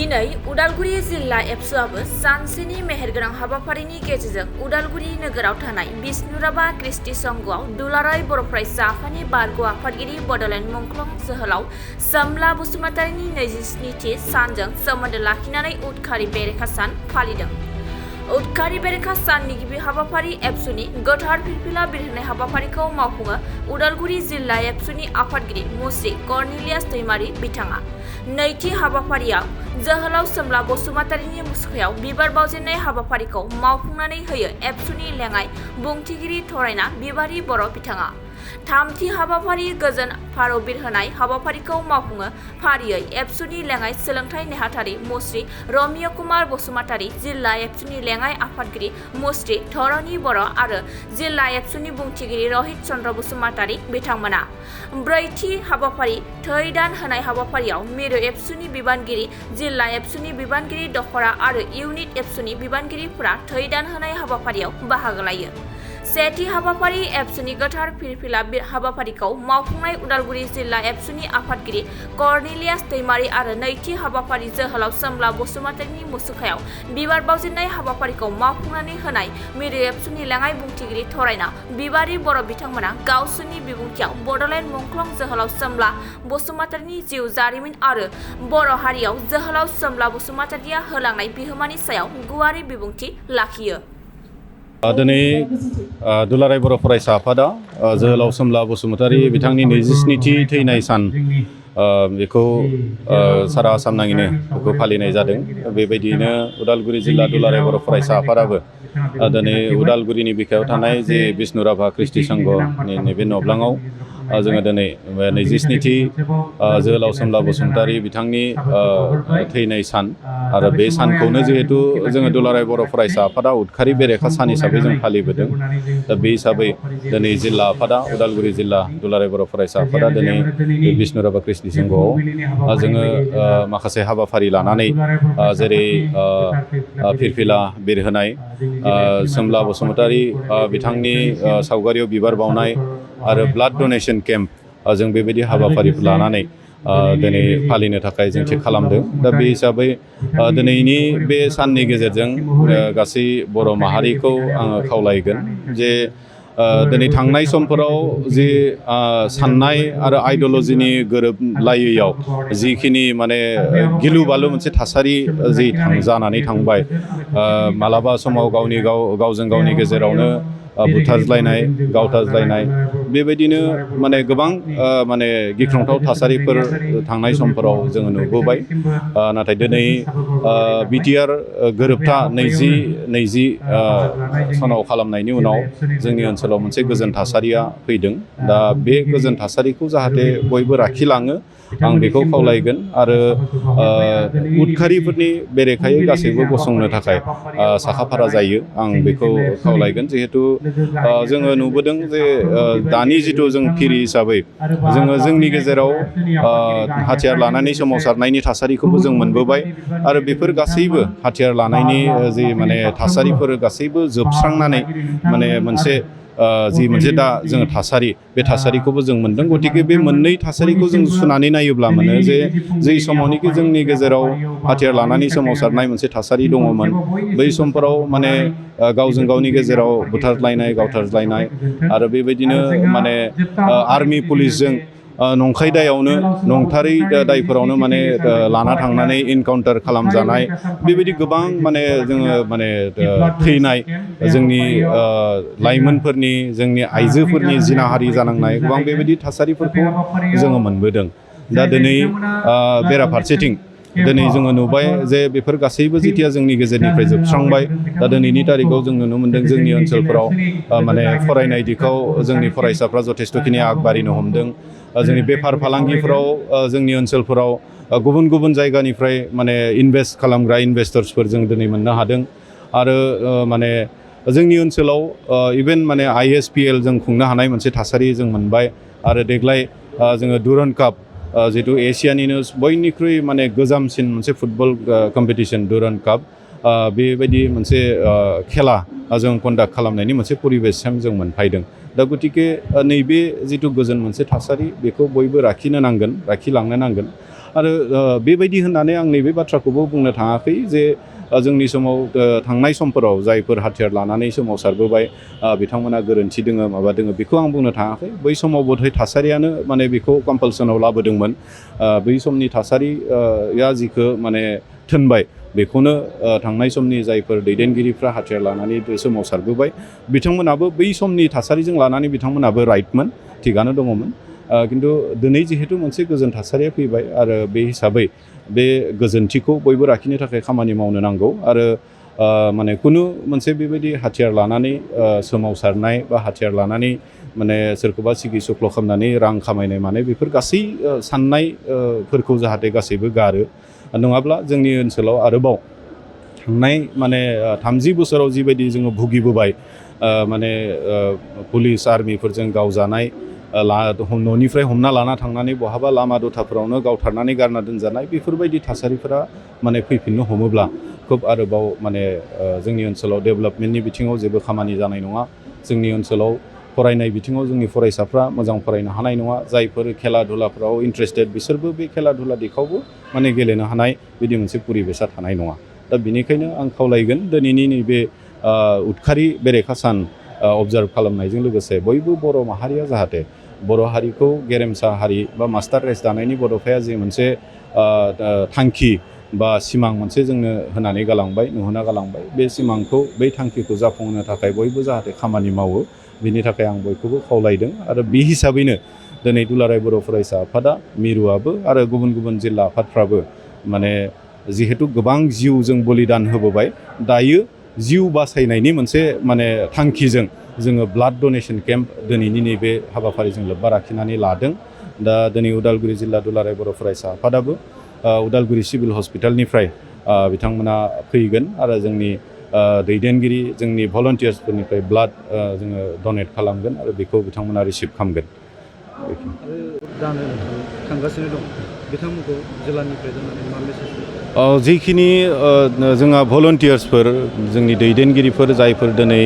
दिनै उदालगुरि जिल्ला एबसुआबो सानसेनि मेहेरगोनां हाबाफारिनि गेजेरजों उदालगुरि नोगोराव थानाय बिष्णुराभा कृष्टि संघआव दुलाराय बर' फरायसा आफादनि बारग' आफादगिरि बड'ल मुंख्लं जोहोलाव सोमला बसुमतारिनि 27थि सानजों सोमोन्दो लाखिनानै उदखारि बेरेखा सान फालिदों। उदखारि बेरेखा साननि गिबि हाबाफारि एबसुनि गोथार फिरफिला बिरहोनाय हाबाफारिखौ मावफुङो उदालगुरि जिल्ला एबसुनि आफादगिरि मुस्रि कर्नेलियास दैमारि बिथाङा। नैथि हाबाफारियाव जोहोलाव सोमला बसुमतारिनि मुसुखायाव बिबार बावजेननाय हाबाफारिखौ मावफुंनानै होयो एबसुनि लेङाइ बुंथिगिरि थरायना बिबारि बर' बिथाङा। थामथि हाबाफारि गोजोन फारौ बिरहोनाय हाबाफारिखौ मावफुङो फारियै एबसुनि लेङाइ सोलोंथाइ नेहाथारि मुस्रि रमिय कुमार बसुमतारि, जिल्ला एबसुनि लेङाइ आफादगिरि मुस्रि धर'नि बर' आरो जिल्ला एबसुनि बुंथिगिरि रहित चन्द्र बसुमतारि बिथांमोना। ब्रैथि हाबाफारि थै दान होनाय हाबाफारियाव मिरु एबसुनि बिबानगिरि, जिल्ला एबसुनि बिबानगिरि दख'र आरो इउनिट एबसुनि बिबानगिरिफोरा थै दान होनाय हाबाफारियाव बाहागो लायो। सेथि हाबाफारि एबसुनि गोथार फिरफिला हाबाफारिखौ मावफुंनाय उदालगुरि जिल्ला एबसुनि आफादगिरि कर्नेलियास दैमारि आरो नैथि हाबाफारि जोहोलाव सोमला बसुमतारिनि मुसुखायाव बिबार बावजेननाय हाबाफारिखौ मावफुंनानै होनाय मिरु एबसुनि लेङाइ बुंथिगिरि थरायना बिबारि बर' बिथांमोना गावसोरनि बिबुंथियाव बड'ल मुंख्लं जोहोलाव सोमला बसुमतारिनि जिउ जारिमिन आरो बर' हारियाव जोहोलाव सोमला बसुमतारिया होलांनाय बिहोमानि सायाव गुवारै बिबुंथि लाखियो। दिनै दुलाराय बर' फरायसा आफादा जोहोलाव सोमला बसुमतारि बिथांनि 27थि थैनाय सान बेखौ सारा आसाम नाङैनो बेखौ फालिनाय जादों। बेबायदियैनो उदालगुरि जिल्ला दुलाराय बर' फरायसा आफादाबो दिनै उदालगुरिनि बिखायाव थानाय जे बिष्णुराभा कृष्टि संघनि नैबे नब्लाङाव जोङो दिनै 27थि जोहोलाव सोमला बसुमतारि बिथांनि थैनाय सान आरो बे सानखौनो जिहेतु जोङो दुलाराय बर' फरायसा आफादा उदखारि बेरेखा सान हिसाबै जों फालिबोदों। दा बे हिसाबै दिनै जिल्ला आफादा उदालगुरि जिल्ला दुलाराय बर' फरायसा आफादा दिनै बिष्णुराभा कृष्टि संघआव जोङो माखासे हाबाफारि लानानै जेरै फिरफिला बिरहोनाय, सोमला बसुमतारि बिथांनि सावगारियाव बिबार बावनाय आरो ब्लाड डनेशन केम्प जों बेबायदि हाबाफारिफोर लानानै दिनै फालिनो थाखाय जों थि खालामदों। दा बे हिसाबै दिनैनि बे साननि गेजेरजों गासै बर' माहारिखौ आङो खावलायगोन जे दिनै थांनाय समफोराव जि साननाय आरो आइडिय'लजिनि गोरोबलायैयाव जिखिनि माने गिलु बालु मोनसे थासारि जि जानानै थांबाय, मालाबा समाव गावजों गावनि गेजेरावनो बुथारज्लायनाय, गावथारज्लायनाय, बेबायदिनो माने गोबां माने गिख्रंथाव थासारिफोर थांनाय समफोराव जोङो नुबोबाय। नाथाय दिनै बिटिआर गोरोबथा 2020 सनाव खालामनायनि उनाव जोंनि ओनसोलाव मोनसे गोजोन थासारिया फैदों। दा बे गोजोन थासारिखौ जाहाथे बयबो लाखिलाङो आं बेखौ खावलायगोन आरो उदखारिफोरनि बेरेखायै गासैबो गसंनो थाखाय साखाफारा जायो आं बेखौ खावलायगोन। जिहेतु जोङो नुबोदों जे दानि जिथु जों फिरि हिसाबै जोङो जोंनि गेजेराव हाथियार लानानै सोमावसारनायनि थासारिखौबो जों मोनबोबाय आरो बेफोर गासैबो हाथियार लानायनि जि माने थासारिफोर गासैबो जोबस्रांनानै माने मोनसे दा जोङो थासारि, बे थासारिखौबो जों मोनदों। गतिके बे मोननै थासारिखौ जों सुनानै नायोब्ला मोनो जे जै समावनोखि जोंनि गेजेराव हाथियार लानानै सोमावसारनाय मोनसे थासारि दङमोन, बै समफोराव माने गावजों गावनि गेजेराव बुथारज्लायनाय, गावथारज्लायनाय आरो बेबायदिनो माने आर्मि पुलिसजों नंखाय दायावनो, नंथारै दायफोरावनो माने लाना थांनानै इनकाउन्टार खालामजानाय, बेबायदि गोबां माने जोङो माने थैनाय, जोंनि लाइमोनफोरनि, जोंनि आइजोफोरनि जिनाहारि जानांनाय गोबां बेबायदि थासारिफोरखौ जोङो मोनबोदों। दा दिनै बेराफारसेथिं दिनै जोङो नुबाय जे बेफोर गासैबो जेथिया जोंनि गेजेरनिफ्राय जोबस्रांबाय, दा दिनैनि तारिखआव जों नुनो मोन्दों जोंनि ओनसोलफोराव माने फरायनाय दिखाव जोंनि फरायसाफ्रा जथेस्थ'खिनि आगबारिनो हमदों। जोंनि बेफार फालांगिफोराव जोंनि ओनसोलफोराव गुबुन गुबुन जायगानिफ्राय माने इनभेस्ट खालामग्रा इनभेस्टर्सफोर जों दिनै मोननो हादों आरो माने जोंनि ओनसोलाव इभेन माने ISPL जों खुंनो हानाय मोनसे थासारि जों मोनबाय आरो देग्लाय जोङो धर'न काप जितु एसियानिनो बयनिख्रुइ माने गोजामसिन मोनसे फुटबल कम्पिटिसन धर'न काप, बेबायदि मोनसे खेला जों कन्डाक्ट खालामनायनि मोनसे परिबेससिम जों मोनफैदों। दा गतिके नैबे जिथु गोजोन मोनसे थासारि बेखौ बयबो लाखिनो नांगोन, लाखिलांनो नांगोन आरो बेबायदि होननानै आं नैबे बाथ्राखौबो बुंनो थाङाखै जे जोंनि समाव थांनाय समफोराव जायफोर हाथियार लानानै सोमावसारबोबाय बिथांमोना गोरोन्थि दोङो माबा दोङो बेखौ आं बुंनो थाङाखै बै समाव बोधै थासारियानो माने बेखौ कम्पालसनाव लाबोदोंमोन बै समनि थासारिया जिखौ माने थोनबाय बेखौनो थांनाय समनि जायफोर दैदेनगिरिफ्रा हाथियार लानानै सोमावसारबोबाय बिथांमोनाबो बै समनि थासारिजों लानानै बिथांमोनाबो राइटमोन थिगानो दङमोन खिन्थु दिनै जिहेतु मोनसे गोजोन थासारिया फैबाय आरो बे हिसाबै बे गोजोनथिखौ बयबो लाखिनो थाखाय खामानि मावनो नांगौ आरो माने खुनु मोनसे बेबायदि हाथियार लानानै सोमावसारनाय बा हाथियार लानानै माने सोरखौबा सिगि सुख्ल' खालामनानै रां खामायनाय माने बेफोर गासै साननायफोरखौ जाहाथे गासैबो गारो नङाब्ला जोंनि ओनसोलाव आरोबाव थांनाय माने 30 बोसोराव जिबायदि जोङो भुगिबोबाय माने पुलिस आर्मिफोरजों गावजानाय न'निफ्राय हमना लाना थांनानै बहाबा लामा दथाफोरावनो गावथारनानै गारना दोनजानाय बेफोरबायदि थासारिफोरा माने फैफिननो हमोब्ला खोब आरोबाव माने जोंनि ओनसोलाव डेभेलपमेन्टनि बिथिङाव जेबो खामानि जानाय नङा जोंनि ओनसोलाव फरायनाय बिथिङाव जोंनि फरायसाफ्रा मोजां फरायनो हानाय नङा जायफोर खेला धुलाफ्राव इन्ट्रेस्टेड बिसोरबो बे खेला धुला दिखावबो माने गेलेनो हानाय बिदि मोनसे परिबेसा थानाय नङा दा बेनिखायनो आं खावलायगोन दिनैनि नैबे उदखारि बेरेखा सान अबजार्भ खालामनायजों लोगोसे बयबो बर' माहारिया जाहाथे बर' हारिखौ गेरेमसा हारि बा मास्टार रेस दानायनि बड'फाया जे मोनसे थांखि बा सिमां मोनसे जोंनो होनानै गालांबाय नुहोना गालांबाय बे सिमांखौ बै थांखिखौ जाफुंहोनो थाखाय बयबो जाहाथे खामानि मावो बिनि थाखाय आं बयखौबो खावलायदों आरो बे हिसाबैनो दिनै दुलाराय बर' फरायसा आफादा मिरुआबो आरो गुबुन गुबुन जिल्ला आफादफ्राबो माने जिहेतु गोबां जिउ जों बलिदान होबोबाय दायो जिउ बासायनायनि मोनसे माने थांखिजों जोङो ब्लाड डनेशन केम्प दिनैनि नैबे हाबाफारिजों लोब्बा लाखिनानै लादों दा दिनै उदालगुरि जिल्ला दुलाराय बर' फरायसा आफादाबो उदालगुरि सिभिल हस्पिटालनिफ्राय बिथांमोना फैगोन आरो जोंनि दैदेनगिरि जोंनि भलन्टियार्सफोरनिफ्राय ब्लाड जोङो डनेट खालामगोन आरो बेखौ बिथांमोना रिसिभ खालामगोन दानो थांगासिनो दं बिथांमोनखौ जिल्लानिफ्राय जानानै मा मेसेज जिखिनि जोंहा भलन्टियार्सफोर जोंनि दैदेनगिरिफोर जायफोर दिनै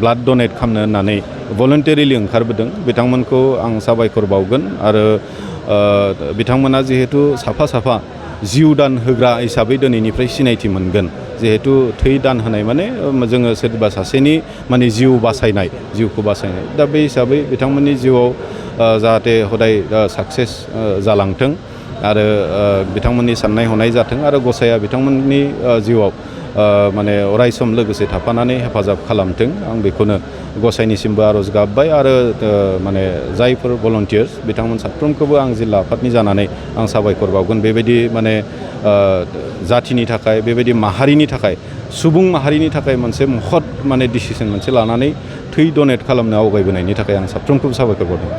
ब्लाड डनेट खालामनो होननानै भलन्टारिलि ओंखारबोदों बिथांमोनखौ आं साबायखर बावगोन आरो बिथांमोना जिहेतु साफा साफा जिउ दान होग्रा हिसाबै दिनैनिफ्राय सिनायथि मोनगोन जिहेतु थै दान होनाय माने जोङो सोरबा सासेनि माने जिउ बासायनाय जिउखौ बासायनाय दा बे हिसाबै बिथांमोननि जिउआव जाहाथे हदाय साक्सेस जालांथों आरो बिथांमोननि साननाय हनाय जाथों आरो गसाया बिथांमोननि जिउआव माने अरायसम लोगोसे थाफानानै हेफाजाब खालामथों आं बेखौनो गसाइनिसिमबो आर'ज गाबबाय आरो माने जायफोर भलन्टियार्स बिथांमोन साफ्रोमखौबो आं जिल्ला आफादनि जानानै आं साबायखर बावगोन बेबायदि माने जाथिनि थाखाय बेबायदि माहारिनि थाखाय सुबुं माहारिनि थाखाय मोनसे महत माने डिसिसन मोनसे लानानै थै डनेट खालामनो आवगायबोनायनि थाखाय आं साफ्रोमखौबो साबायखर बावदों